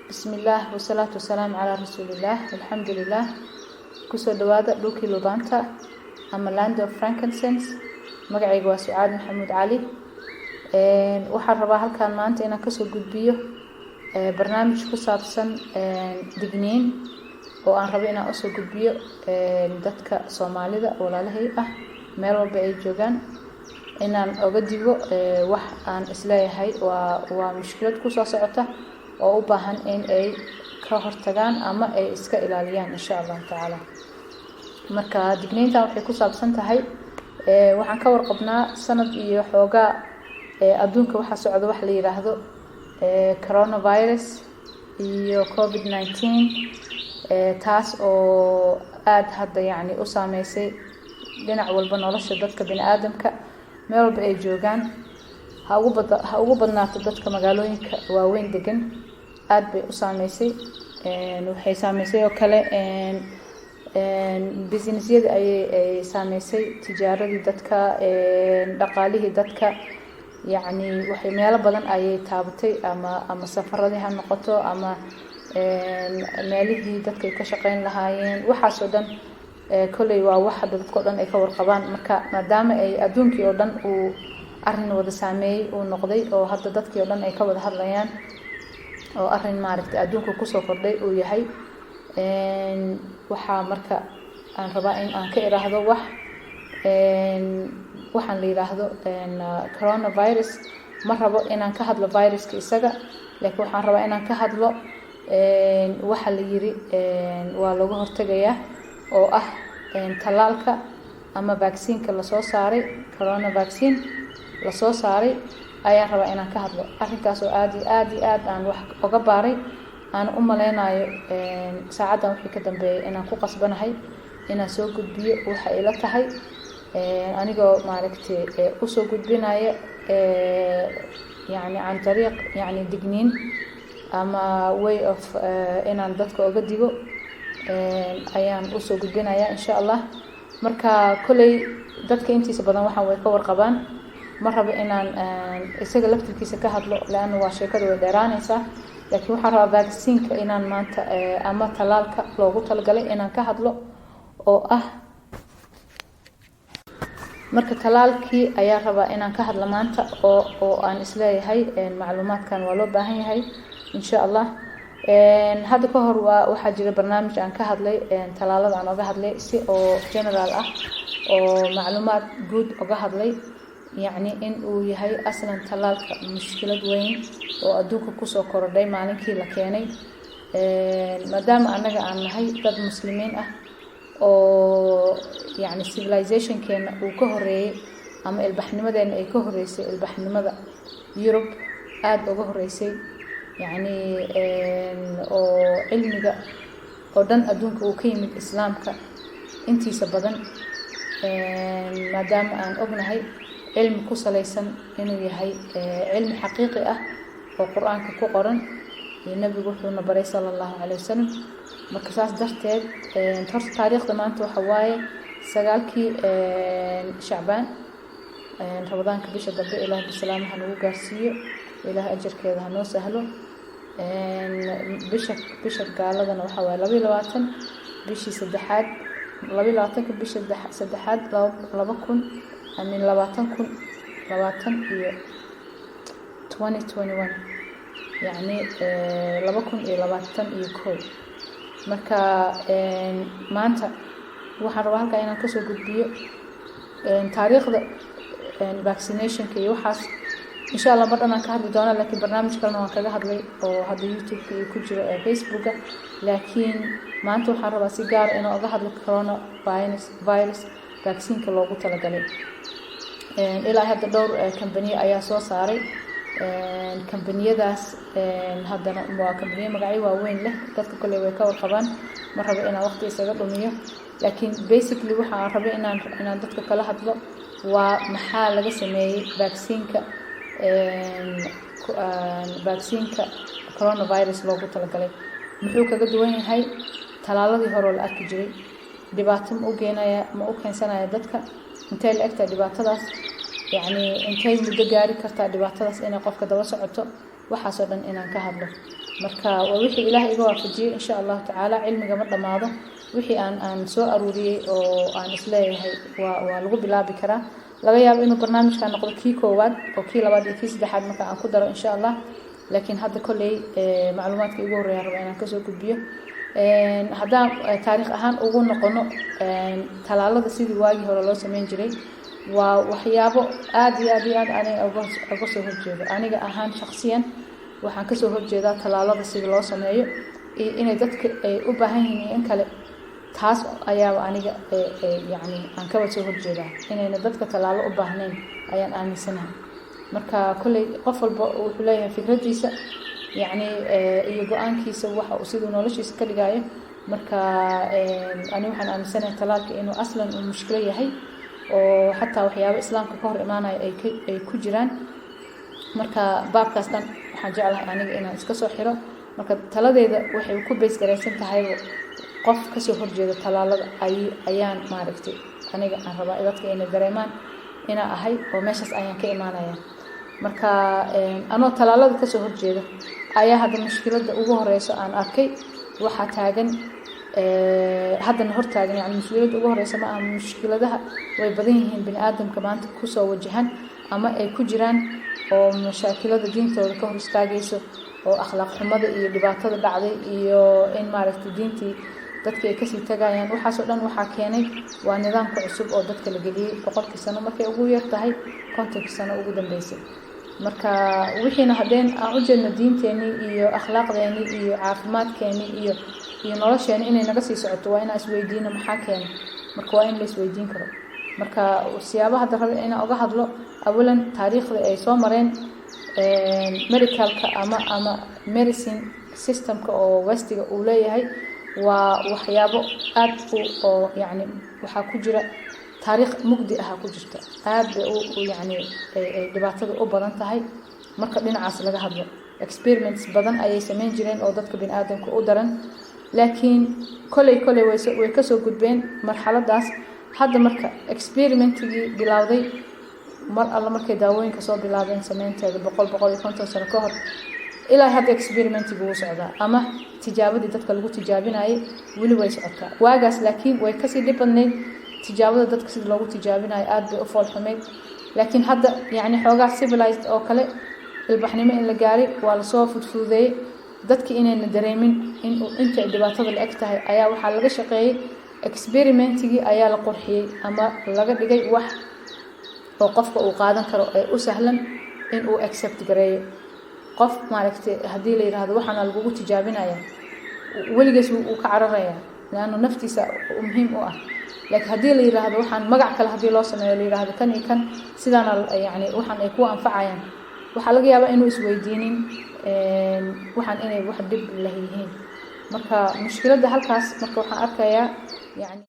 Bismillaah, wasalaatu wasalaamu calaa rasuulillaah, alxamdulilah. Kusoo dhawaada dhulkii lubaanta ama Land of Frankincense. Magacayga waa Sucaad Maxamuud Cali. Waxaan rabaa halkaan maanta inaan kasoo gudbiyo barnaamij ku saabsan digniin oo aan rabo inaan usoo gudbiyo dadka Soomaalida walaalahay ah meel walba ay joogaan, inaan oga digo wax aan isleeyahay waa mushkilad kusoo socota oo u baahan in ay ka hortagaan ama ay iska ilaaliyaan, insha Allahu tacaala. Marka digniintan waxay ku saabsan tahay, waxaan ka warqabnaa sanad iyo xoogaa adduunka waxaa socda wax la yiraahdo coronavirus iyo COVID-19, taas oo aada hadda yacni u saameysay dhinac walba nolosha dadka bini aadamka meel walba ay joogaan. Ha ugu badnaato dadka magaalooyinka waaweyn degan, aada bay u saameysay. Waxay saameysay oo kale businessyadii ayay ay saameysay, tijaaradii dadka, dhaqaalihii dadka. Yacni waxay meelo badan ayay taabatay, ama safaradii ha noqoto ama meelihii dadka ay ka shaqeyn lahaayeen. Waxaasoo dhan kolley waa wax hadda dadka o dhan ay ka warqabaan. Marka maadaama ay adduunkii oo dhan uu arrin wada saameeyey uu noqday, oo hadda dadkii oo dhan ay ka wada hadlayaan, oo arrin maaragtay adduunka kusoo kordhay uu yahay, waxaa marka aan rabaa in aan ka iraahdo wax waxaan la yiraahdo coronavirus. Ma rabo inaan ka hadlo viruska isaga, laakiin waxaan rabaa inaan ka hadlo waxa la yiri waa looga hortegayaa, oo ah tallaalka ama vaccineka lasoo saaray, corona vaccine lasoo saaray ayaan rabaa inaan ka hadlo. Arrinkaas oo aada iyo aada iyo aad aan wax oga baaray, aan u maleynayo saacaddan wixii ka dambeeyay inaan ku qasbanahay inaan soo gudbiyo waxa ila tahay, anigoo maaragtay usoo gudbinaya yani can dariiq yani digniin ama way of inaan dadka oga digo ayaan usoo gudbinaya, insha Allah. Marka kolley dadka intiisa badan waxaan way ka warqabaan. Ma rabo inaan isaga laftirkiisa ka hadlo, leanna waa sheekada way dheeraanaysaa, laakiin waxaan rabaa vaccineka inaan maanta ama tallaalka loogu talagalay inaan ka hadlo oo ah. Marka tallaalkii ayaa rabaa inaan ka hadlo maanta, oo aan isleeyahay macluumaadkan waa loo baahan yahay, insha Allah. Hadda ka hor waa waxaa jira barnaamij aan ka hadlay tallaalada, aan oga hadlay si oo general ah oo macluumaad guud oga hadlay, yacni in uu yahay aslan tallaalka mushkilad weyn oo adduunka kusoo korodhay maalinkii la keenay. Maadaama annaga aan nahay dad Muslimiin ah oo yacni civilizationkeena uu ka horeeyey ama ilbaxnimadeena ay ka horeysay ilbaxnimada Yurub, aada uga horeysay, yacni oo cilmiga oo dhan adduunka uu ka yimid Islaamka intiisa badan, maadaama aan ognahay cilmi ku salaysan inuu yahay cilmi xaqiiqi ah oo Qur-aanka ku qoran iyo Nabigu wuxuuna baray, sala Allahu caleyh wasalam. Marka saas darteed, horta taariikhda maanta waxa waaye 9-kii Shacbaan. Ramadaanka bisha dambe Ilaah bisalaamaha nagu gaarsiiyo, Ilaah ajarkeeda hanoo sahlo. Bisha gaaladana waxaa waaye 22 bishii saddexaad, 22-ka bisha saddexaad, 2000, I mean 20,020 iyo 2021, yacni 2021. Marka maanta waxaan rabaa halkaa inaan kasoo gudbiyo taariikhda vaccinationka iyo waxaas. Insha Allah mar dhan aan ka hadli doona, laakiin barnaamij kalena waan kaga hadlay oo hadda YouTube-ka iyo ku jiro ee Facebooka. Laakiin maanta waxaan rabaa si gaara inaan oga hadlo corona virus vaccineka loogu talagalay. Ilaa hadda dhowr kambaniyo ayaa soo saaray. Kambaniyadaas haddana waa kambaniyo magacyo waaweyn leh, dadka kolley way ka warqabaan. Ma rabo inaan waqti isaga dhumiyo, laakiin basically waxaan rabay inaan dadka kala hadlo waa maxaa laga sameeyey vaccineka coronavirus loogu talagalay, muxuu kaga duwan yahay talaaladii hore oo la arki jiray, dhibaato ma u geenaya, ma u keensanaya dadka, intay la egtahay dhibaatadaas, yacni intay muddo gaari kartaa dhibaatadaas inay qofka daba socoto. Waxaasoo dhan inaan ka hadlo marka waa wixii Ilaah iga waafajiyey, insha Allahu tacaala. Cilmiga ma dhammaado. Wixii aan soo aruuriyey oo aan isleeyahay waa lagu bilaabi karaa, laga yaabo inuu barnaamijkan noqdo kii koowaad oo kii labaad iyo kii saddexaad marka aan ku daro, insha Allah. Laakiin hadda kolley macluumaadka igu horreeyaan raba inaan kasoo gudbiyo. Haddaan taariikh ahaan ugu noqono talaalada sidii waagii hore loo sameyn jiray, waa waxyaabo aada iyo aad iyo aad aniga uga soo horjeedo. Aniga ahaan shaksiyan waxaan kasoo horjeedaa talaalada sida loo sameeyo iyo inay dadka ay u baahan yihiin iyo in kale. Taas ayaaba aniga yacni aan kaba soo horjeedaa. Inayna dadka tallaalo u baahnayn ayaan aaminsanahay. Marka kolley qof walba wuxuu leeyahay fikradiisa, yacni, iyo go-aankiisa, waxa uu siduu noloshiisa ka dhigayo. Marka ani waxaan aaminsanahay tallaalka inuu aslan uu mushkilo yahay oo xataa waxyaabo Islaamka ka hor imaanaya ay ku jiraan. Marka baabkaas dhan waxaan jeclahay aniga inaan iska soo xiro. Marka taladeeda waxay ku base garaysan tahay qof kasoo horjeeda tallaalada ayaan, maaragtay, aniga aan rabaa dadka inay dareemaan inaa ahay oo meeshaas ayaan ka imaanaya. Marka anoo tallaalada kasoo horjeeda ayaa hadda mushkiladda ugu horeyso aan arkay waxaa taagan haddana hortaagan. Yani mushkiladda ugu horeysa ma aha, mushkiladaha way badan yihiin bini aadamka maanta kusoo wajahan ama ay ku jiraan oo mashaakilada diintooda ka hor istaagayso oo akhlaaq xumada iyo dhibaatada dhacday iyo in, maaragtay, diintii dadka ay kasii tagayaan. Waxaasoo dhan waxaa keenay waa nidaamka cusub oo dadka la geliyey 100kii sano markay ugu yar tahay, 50kii sano ugu dambeysay. Marka wixiina haddeen aan u jeedno diinteenii iyo akhlaaqdeenii iyo caafimaadkeenii iyo nolosheeni inay naga sii socoto, waa inaan isweydiino maxaa keenay. Marka waa in la isweydiin karo. Marka siyaabaha hadda raba inaan uga hadlo, awalan taariikhda ay soo mareen medicalka ama medicine systemka oo westiga uu leeyahay, waa waxyaabo aad u oo yacni waxaa ku jira taariikh mugdi aha ku jirta. Aad bay u yacni ay dhibaatada u badan tahay. Marka dhinacaas laga hadlo, experiments badan ayay sameyn jireen oo dadka bini aadamka u daran, laakiin koley way kasoo gudbeen marxaladaas. Hadda marka experimentigii bilowday mar alla markay daawooyinka soo bilaabeen sameynteeda 150 sano ka hor ilaa hadda, experimentigii wuu socdaa ama tijaabadii dadka lagu tijaabinayay weli way socotaa. Waagaas laakiin way kasii dhib badnayd tijaabada dadka sida loogu tijaabinayo, aad bay u foolxumayd. Laakiin hadda, yacni, xoogaa civilized oo kale ilbaxnimo in la gaaray waa lasoo fudfududeeyey dadki inayna dareemin in inta ay dhibaatada la eg tahay ayaa waxaa laga shaqeeyey experimentigii ayaa la qurxiyey ama laga dhigay wax oo qofka uu qaadan karo ee u sahlan in uu accept gareeyo. Qof, maaragtay, haddii la yidhaahdo waxaana lagugu tijaabinaya, weligees wuu ka cararaya, leannu naftiisa muhiim u ah. Laakiin haddii la yidhaahdo waxaan magac kale haddii loo sameeyo, la yidhaahdo kan iyo kan sidaana, yacni, waxaan ay kuwa anfacayaan, waxaa laga yaabaa inuu isweydiinin waxaan inay wax dhib leh yihiin. Marka mushkiladda halkaas marka waxaan arkayaa yani.